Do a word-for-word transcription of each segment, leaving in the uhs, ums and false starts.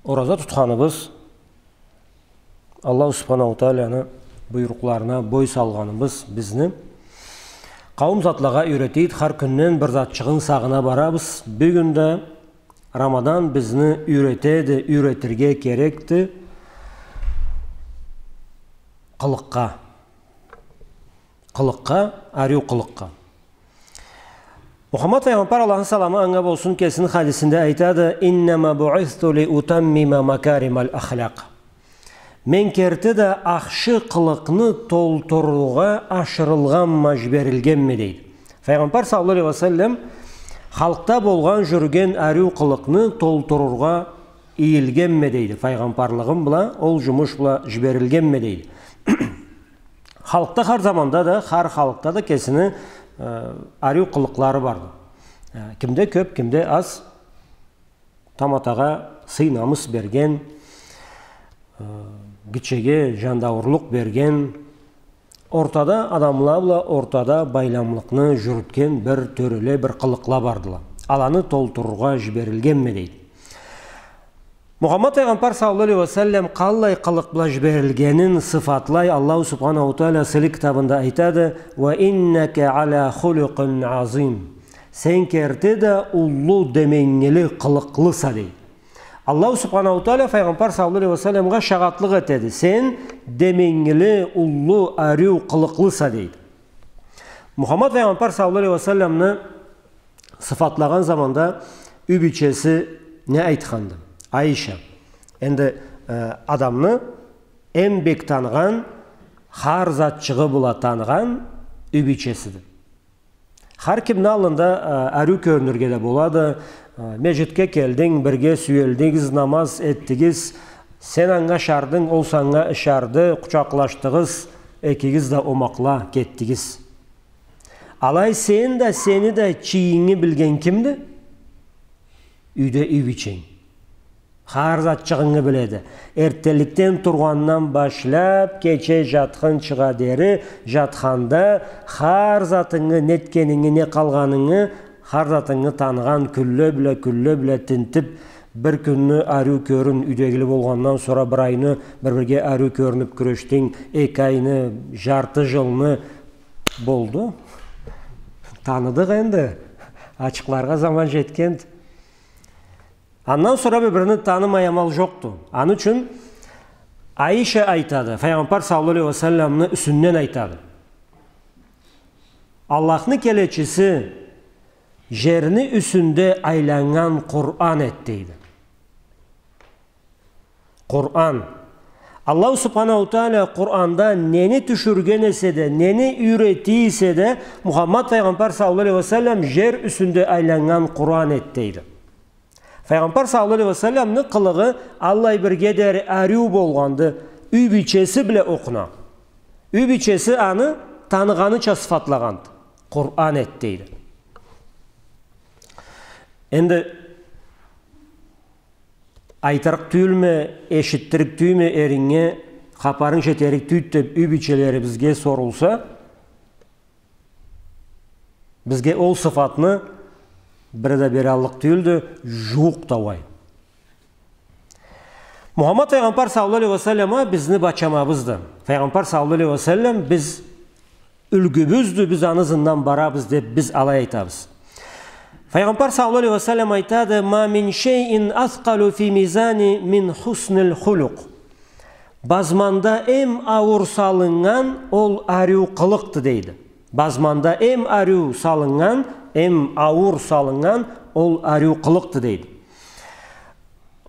Ораза тутханыбыз, Аллаху Субханаху Тааланы буйрукъларына бой салгъаныбыз бизни къауум затлагъа юйретейди, хар кюнден бир затчыгъын сагъына барабыз. Бюгюн да Рамадан бизни юйретеди, юйретирге керекди къылыкъгъа. Къылыкъгъа, ариу къылыкъгъа. Мухаммад файгъамбар, Аллахны саламы анга болсун, кесини хадисинде айтады: «Иннама буъисту ли утаммима макаримал ахлакъ». Мен керти да ахшы къылыкъны толтурургъа ашырылгъанма, жиберилгенме, дейди. Файгъамбар саллаллаху алейхи ва саллам халкъда болгъан, жюрюген ариу къылыкъны толтурургъа ийилгенме, дейди. Файгъамбарлыгъым бла, ол жумуш бла жиберилгенме, дейди. Халкъда хар заманда да, хар халкъда да кесини, э, ариу къылыкълары барды. Э, кимде кёп, кимде аз, таматагъа сый-намыс берген, э, гитчеге жандауурлукъ берген, ортада адамла бла ортада байламлыкъны жюрютген бир тёреле, бир къылыкъла бардыла. Аланы толтурургъа жиберилгенме, дейди. Мухаммад файгъамбар саллаллаху алейхи ва саллам къаллай къылыкъ бла жиберилгенин сыфатлай Аллаху Субханаху Таала сыйлы китабында айтады: «Ва иннака аля хулукъин азим». Сен керти да уллу деменгили къылыкълыса, дейди. Аллаху Субханаху Таала файгъамбар саллаллаху алейхи ва салламгъа шагъатлыкъ этеди: «Сен деменгили, уллу, ариу къылыкълыса», дейди. Мухаммад файгъамбар саллаллаху алейхи ва салламны сыфатлагъан заманда юй бийчеси не айтханды? Айша. Энди, э, адамны эм бек таныгъан, хар затчыгъы бла таныгъан юй бийчесиди. Хар кимни аллында, э, ариу кёрюнюрге да болады. Э, межгитге келдинг, бирге сюелдигиз, намаз этдигиз. Сен анга ышардынг, ол санга ышарды, къучакълашдыгъыз, экигиз да омакъла кетдигиз. Алай сен да, сени да чийинги билген кимди? Юйде юй бийченг. Хар затчыгъынгы биледи. Эртденликден тургъандан башлап, кече жатхынчыгъа дери, жатханда хар затынгы, нетгенинги, не къалгъанынгы, хар затынгы таныгъан, кюнле бла, кюнле бла тинтип, бир кюнню ариу кёрюн, юйдегили болгъандан сора бир айны бир-бирге ариу кёрюнюп кюрешдинг, эки айны, жарты жылны, болду. Таныдыкъ энди. Ачыкъларгъа заман жетгенди. Андан сора бир-бирини танымай амал жокъду. Аны ючюн Айша айтады, файгъамбар саллаллаху алейхи ва салламны юсюнден айтады: «Аллахны келечиси жерни юсюнде айланнган Къуран эди», дейди. Къуран. Аллаху Субханаху Таала Къуранда нени тюшюрген эсе да, нени юйрете эсе да, Мухаммад файгъамбар саллаллаху алейхи ва саллам жер юсюнде айланнган Къуран эди, дейди. Файгъамбар саллаллаху алейхи ва салламны къылыгъы аллай бирге дери ариу болгъанды, юй бийчеси бла окъуна. Юй бийчеси аны таныгъаныча сыфатлагъанды. Къуран эди, дейди. Энди айтырыкъ тюйюлме, эшитдирик тюйюлме эринге, хапарынг жетерик тюйюлдю деп юй бийчелерибизге сорулса, бизге ол сыфатны бири да бераллыкъ тюйюлдю, жууукъ да уай. Мухаммад файгъамбар саллаллаху алейхи ва саллам а бизни бачамабызды. Файгъамбар саллаллаху алейхи ва саллам биз юлгюбюздю, биз аны ызындан барабыз деп биз алай айтабыз. Файгъамбар саллаллаху алейхи ва саллам айтады: «Ма мин шейин аскъалу фи мизани мин хуснил хулукъ». Базманда эм ауур салыннган ол ариу къылыкъды, дейди. Базманда эм ариу салыннган, эм ауур салыннган ол ариу къылыкъды, дейди.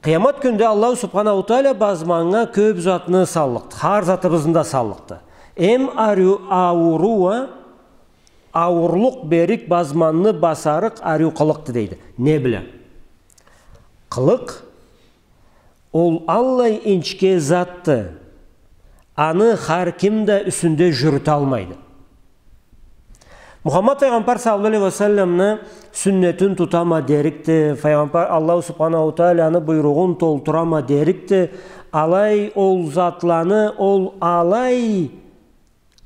Къыямат кюнде Аллаху Субханаху Таала базманнга кёп затны саллыкъды, хар затыбызны да саллыкъды. Эм ариу, ауур уа, ауурлукъ берик, базманны басарыкъ ариу къылыкъды, дейди. Не бла? Къылыкъ ол аллай инчке затды, аны хар ким да юсюнде жюрюталмайды. Мухаммад файгъамбар саллаллаху алейхи ва салламны сюннетин тутама дерикди, файгъамбар, Аллаху Субханаху Тааланы буйругъун толтурама дерикди. Алай ол затланы, ол алай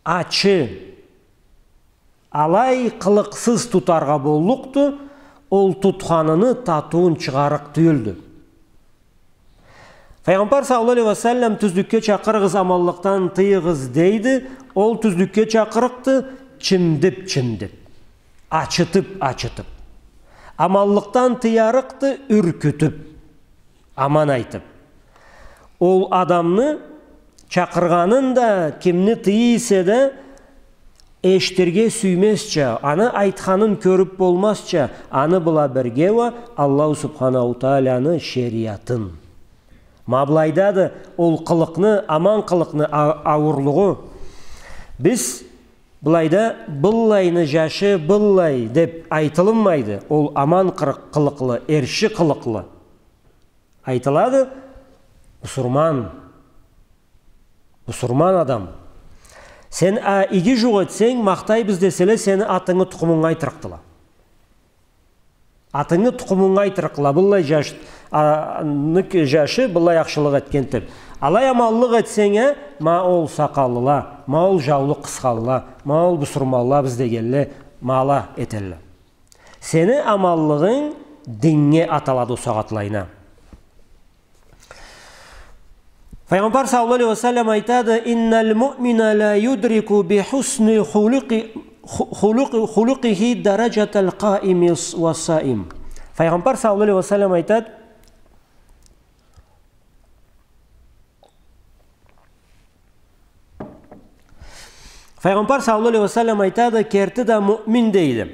ачы, алай къылыкъсыз тутаргъа боллукъду, ол тутханыны татыуун чыгъарыкъ тюйюлдю. Файгъамбар саллаллаху алейхи ва саллам: «Тюзлюкге чакъырыгъыз, аманлыкъдан тыйыгъыз», — дейди. Ол тюзлюкге чакъырыкъды, чимдип-чимдип, ачытып-ачытып. Аманлыкъдан тыярыкъды, юркютюп, аман айтып. Ол адамны чакъыргъанын да, кимни тыя эсе да, эшитирге сюймезча, аны айтханын кёрюп болмазча, аны бла бирге уа Аллаху Субханаху Тааланы шериатын. Ма былайдады ол къылыкъны, аман къылыкъны а-, ауурлугъу. Биз былайда быллайны жашы быллай деп айтылынмайды. Ол аман къырыкъ-, къылыкълы, эрши къылыкълы. Айтылады, бусурман. Бусурман адам. Сен, а, иги жукъ этсенг, махтайбыз деселе, сени атынгы, тукъумунгу айтырыкъдыла. Атынгы, тукъумунгу айтырыкъла, быллай жаш-, а, нык жашы быллай ахшылыкъ этген деп. Алай аманлыкъ этсенг а, ма ол сакъаллыла, ма ол жаулукъ къысханла, ма ол бусурманла биз дегенле, ма ала этелле. Сени аманлыгъынг диннге аталады ол сагъатлайына. Файгъамбар саллаллаху алейхи ва саллам айтады: «Инналь муъмина ля юдрику би хусни хулукъи-, ху-, хулукъи-, хулукъихи дараджаталь къаими с-, ва саим». Файгъамбар саллаллаху алейхи ва саллам айтады, Файгъамбар саллаллаху алейхи ва саллам айтады, керти да муъмин, дейди,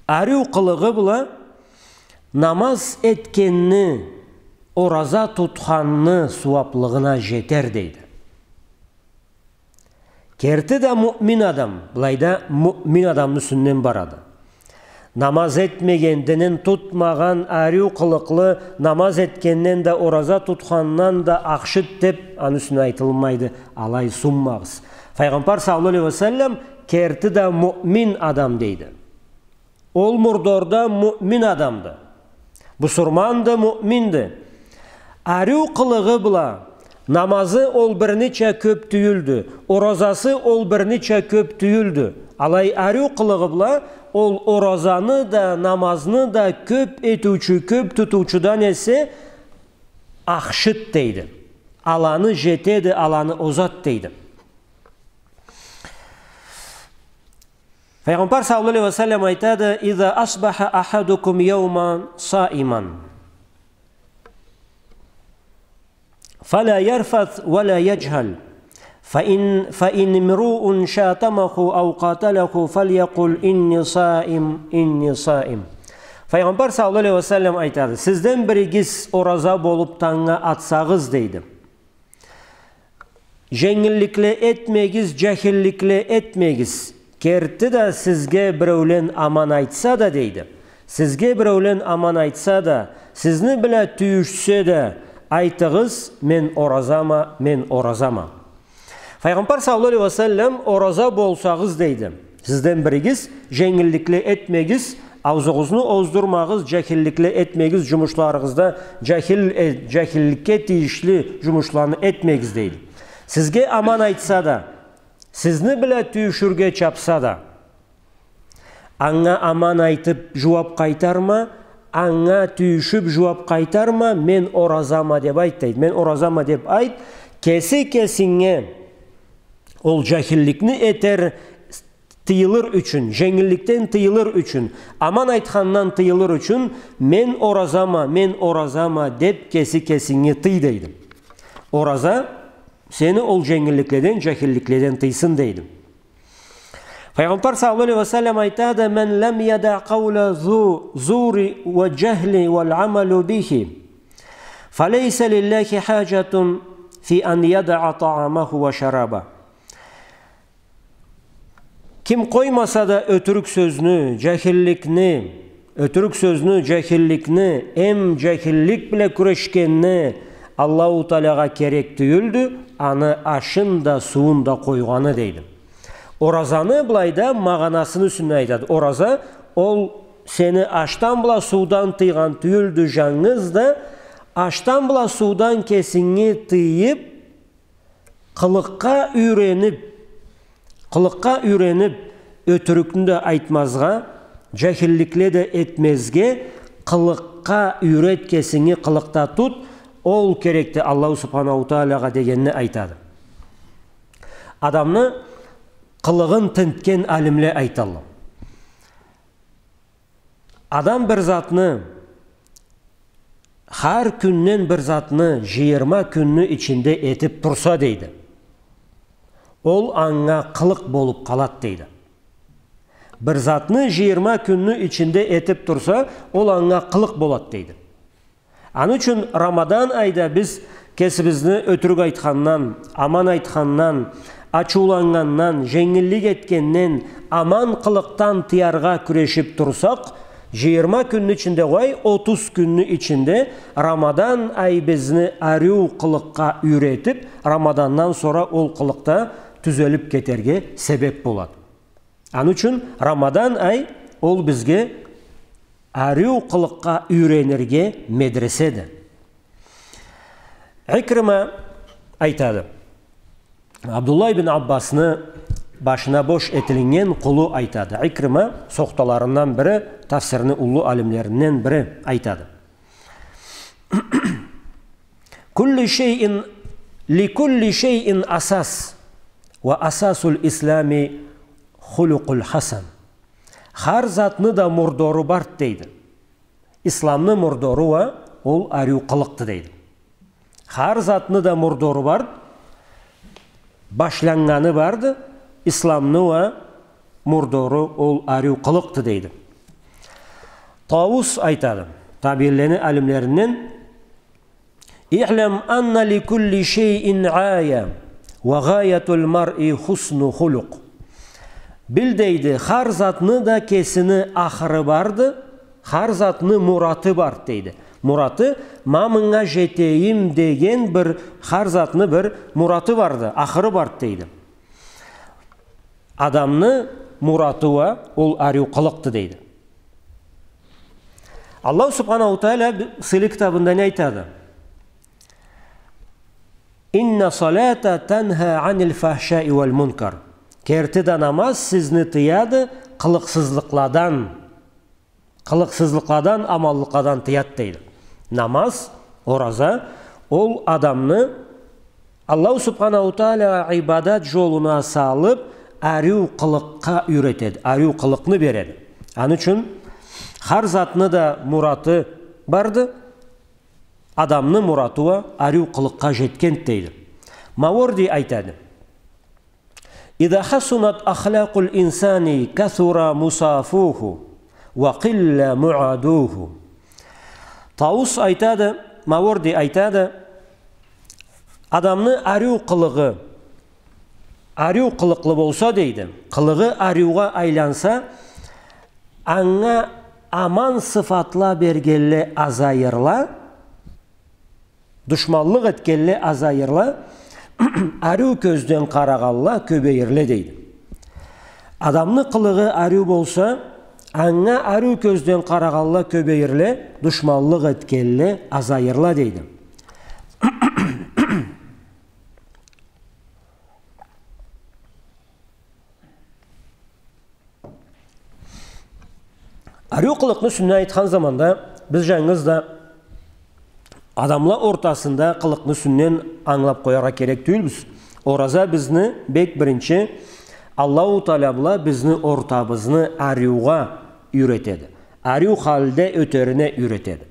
ариу къылыгъы бла намаз этгенни, ораза тутханны сууаблыгъына жетер, дейди. Керти да муъмин адам, былайда муъмин адамны юсюнден барады. Намаз этмеген, динин тутмагъан, ариу къылыкълы, намаз этгенден да, ораза тутхандан да ахшыды деп, аны юсюне айтылмайды, алай сунмагъыз. Файгъамбар саллаллаху алейхи ва саллам керти да муъмин адам дейди. Ол мурда орда муъмин адамды. Бусурманды, муъминди. Ариу къылыгъы бла намазы ол биринича кёп тюйюлдю, оразасы ол биринича кёп тюйюлдю. Алай ариу къылыгъы бла ол оразаны да, намазны да кёп этиучю, кёп тутуучудан эсе ахшыды дейди. Аланы жетеди, аланы озады дейди. Файгъамбар саллаллаху алейхи ва саллам айтады: «Иза асбаха ахадукум яуман саиман, фаля ярфас ва ля яджхал, фа ин, фа ин имруун шатамаху ау къаталаху, фалякъул: инни саим, инни саим». Файгъамбар саллаллаху алейхи ва саллам айтады: «Сизден биригиз ораза болуп тангнга атсагъыз, — дейди, — женгилликле этмегиз, жахилликле этмегиз. Керти да сизге биреулен аман айтса да, — дейди, — сизге биреулен аман айтса да, сизни бла тюйюшсе да, айтыгъыз: мен оразама, мен оразама». Файгъамбар саллаллаху алейхи ва саллам: «Ораза болсагъыз, — дейди, — сизден биригиз женгилликле этмегиз, аузугъузну оздурмагъыз, жахилликле этмегиз, жумушларыгъызда жахил, э, жахилликге тийишли жумушланы этмегиз, — дейди. — Сизге аман айтса да, сизни бла тюйюшюрге чапса да, анга аман айтып жууап къайтарма, анга тюйюшюп жууап къайтарма: мен оразама деп айт, — дейди, — мен оразама деп айт, кеси кесинге ол жахилликни этер, тыйылыр ючюн, женгилликден тыйылыр ючюн, аман айтхандан тыйылыр ючюн: мен оразама, мен оразама деп кеси кесинге тый», — дейди. Ораза сени ол женгилликледен, жахилликледен тыйсын, дейди. Файгъамбар саллаллаху алейхи ва саллам айтады: «Ман лам яда къауля зу-, зури ва джахли валь амалю бихи, фалейса лиллахи хаджатун фи ан ядаа таамаху ва шарабаху». Ким къоймаса да ётюрюк сёзню, жахилликни, ётюрюк сёзню, жахилликни, эм жахиллик бла кюрешгенни Аллаху Таалагъа керек тюйюлдю, аны ашын да, сууун да къойгъаны, дейди. Оразаны былайда магъанасыны юсюнден айтады. Ораза, ол сени ашдан бла суудан тыйгъан тюйюлдю жангыз да, ашдан бла суудан кесинги тыйып, къылыкъгъа юйренип, къылыкъгъа юйренип, ётюрюкню да айтмазгъа, жахилликле да этмезге, къылыкъгъа юйрет кесинги, къылыкъда тут, Ол керекди Аллаху Субханаху Таалагъа дегенни айтады. Адамны къылыгъын тинтген алимле айталла. Адам бир затны, хар кюнден бир затны жыйырма кюнню ичинде этип турса, дейди, ол анга къылыкъ болуп къалат, дейди. Бир затны жыйырма кюнню ичинде этип турса, ол анга къылыкъ болат, дейди. Аны ючюн Рамадан айда биз кесибизни ётюрюк айтхандан, аман айтхандан, ачыуланнгандан, женгиллик этгенден, аман къылыкъдан тыяргъа кюрешип турсакъ, жыйырма кюнню ичинде, къой, отуз кюнню ичинде Рамадан ай бизни ариу къылыкъгъа юйретип, Рамадандан сора ол къылыкъда тюзелип кетерге себеп болат. Аны ючюн Рамадан ай ол бизге ариу къылыкъгъа юйренирге медреседи. Икрима айтады. Абдуллах ибн Аббасны башына бош этилиннген къулу айтады. Икрима сохталарындан бири, тафсирни уллу алимлеринден бири айтады. Кулли шейин, ли кулли шейин асас, ва асасул ислами хулукъул хасан. Хар затны да мурдору бард, дейди. Исламны мурдору уа ол ариу къылыкъды, дейди. Хар затны да мурдору бард, башланнганы барды, исламны уа мурдору ол ариу къылыкъды, дейди. Таус айтады, табиинлени алимлеринден, «Иълам анна ли кулли шейин гъая, ва гъаятул маръи хусну хулукъ». Бил, дейди, хар затны да кесини ахыры барды, хар затны мураты барды, дейди. Мураты, ма мынга жетейим деген бир, хар затны бир мураты барды, ахыры барды, дейди. Адамны мураты уа ол ариу къылыкъды, дейди. Аллаху Субханаху Тааля сыйлы китабында не айтады? «Инна салата танха анил фахшаи вал мункар». Керти да намаз сизни тыяды къылыкъсызлыкъладан, къылыкъсызлыкъладан, аманлыкъладан тыяд, дейди. Намаз, ораза, ол адамны Аллаху Субханаху Тааля ибадат жолуна салып, ариу къылыкъгъа юйретеди, ариу къылыкъны береди. Аны ючюн хар затны да мураты барды, адамны мураты уа ариу къылыкъгъа жетгенди, дейди. Маворди айтады. «Иза хасунат ахлакъул инсани касура мусафуху ва къилла муадуху». Таус айтады, Маворди айтады, адамны ариу къылыгъы, ариу къылыкълы болса, дейди, къылыгъы ариугъа айланса, анга аман сыфатла бергенле азайырла, душманлыкъ этгенле азайырла, ариу кёзден къарагъанла кёбейирле, дейди. Адамны къылыгъы ариу болса, анга ариу кёзден къарагъанла кёбейирле, душманлыкъ этгенле азайырла, дейди. Ариу къылыкъны юсюнден айтхан заманда, биз жангыз да адамла ортасында къылыкъны юсюнден ангылап къояргъа керек тюйюлбюз. Ораза бизни бек биринчи Аллаху Тааля бла бизни ортабызны ариугъа юйретеди. Ариу халде ётерине юйретеди.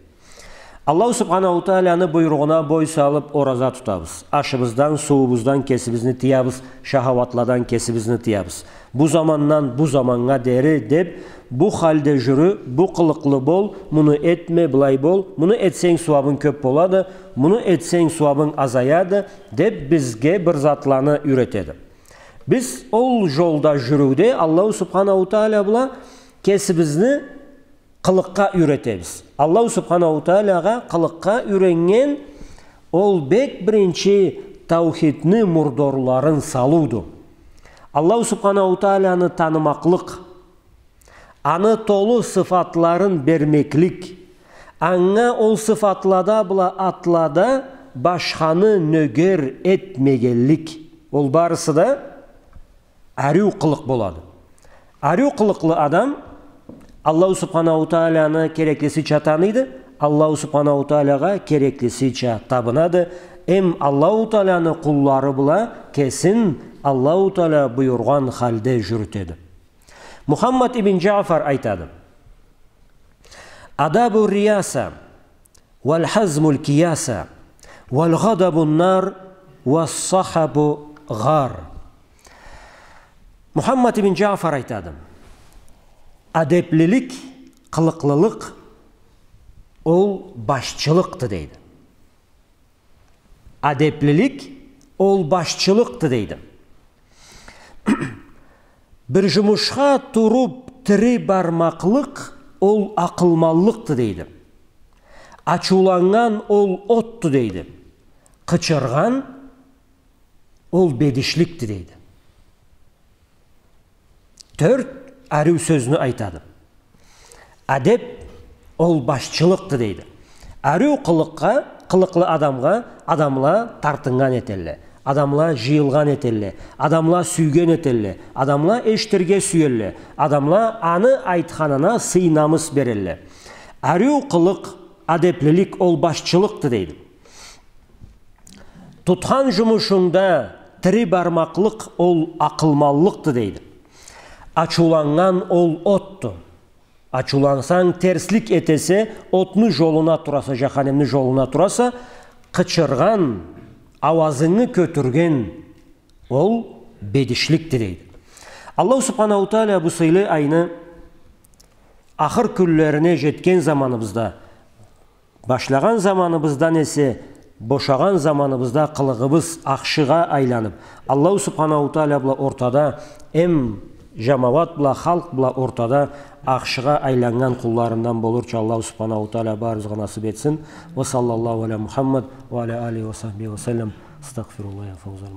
Аллаху Субханаху Тааляны буйругъуна бой салып ораза тутабыз. Ашыбыздан, сууубуздан кесибизни тыябыз, шахауатладан кесибизни тыябыз. Бу замандан бу заманнга дери деп, бу халде жюрю, бу къылыкълы бол, муну этме, былай бол, муну этсенг сууабынг кёп болады, муну этсенг сууабынг азаяды, деп бизге бир затланы юйретеди. Биз ол жолда жюрюуде Аллаху Субханаху Тааля бла кесибизни къылыкъгъа юйретебиз. Аллаху Субханаху Таалягъа къылыкъгъа юйреннген ол бек биринчи таухидни мурдорларын салыуду. Аллаху Субханаху Тааляны танымакълыкъ, аны толу сыфатларын бермеклик, анга ол сыфатлада бла атлада башханы нёгер этмегенлик. Ол барысы да ариу къылыкъ болады. Ариу къылыкълы адам Аллаху Субханаху Тааляны кереклисича таныйды, Аллаху Субханаху Таалагъа кереклисича табынады, эм Аллаху Тааланы къуллары бла кесин Аллаху Таала буюргъан халде жюрютеди. Мухаммад ибн Джафар айтады: «Адабу рияса, валь хазмуль кияса, валь гадабун нар, вас сахабу гар». Мухаммад ибн Джафар айтады: «Адеплилик, къылыкълылыкъ, ол башчылыкъды», — дейди. «Адеплилик, ол башчылыкъды», — дейди. «Бир жумушха туруп тири бармакълыкъ, ол акъылманлыкъды», — дейди. «Ачыуланнган ол отду», — дейди. «Къычыргъан ол бедишликди», — дейди. Тёрт ариу сёзню айтады. «Адеп ол башчылыкъды», — дейди. Ариу къылыкъгъа, къылыкълы адамгъа адамла тартыннган этелле, адамла жыйылгъан этелле, адамла сюйген этелле, адамла эшитирге сюелле, адамла аны айтханына сый-намыс берелле. «Ариу къылыкъ, адеплилик ол башчылыкъды», — дейди. «Тутхан жумушунгда тири бармакълыкъ ол акъылманлыкъды», — дейди. «Ачыуланнган ол отду». Ачыулансанг, терслик этесе, отну жолуна тураса, жаханемни жолуна тураса, къычыргъан, ауазынгы кётюрген ол бедишликди, дейди. Аллаху Субханаху Тааля бу сыйлы айны ахыр кюнлерине жетген заманыбызда, башлагъан заманыбыздан эсе, бошагъан заманыбызда къылыгъыбыз ахшыгъа айланып, Аллаху Субханаху Тааля бла ортада, эм жамауат бла, халкъ бла ортада ахшыгъа айланнган къулларындан болурча Аллаху Субханаху Тааля барыбызгъа насып этсин. Ва саллаллаху аля Мухаммад ва аля алихи ва сахбихи ва саллам. Астагъфируллах, я фаузал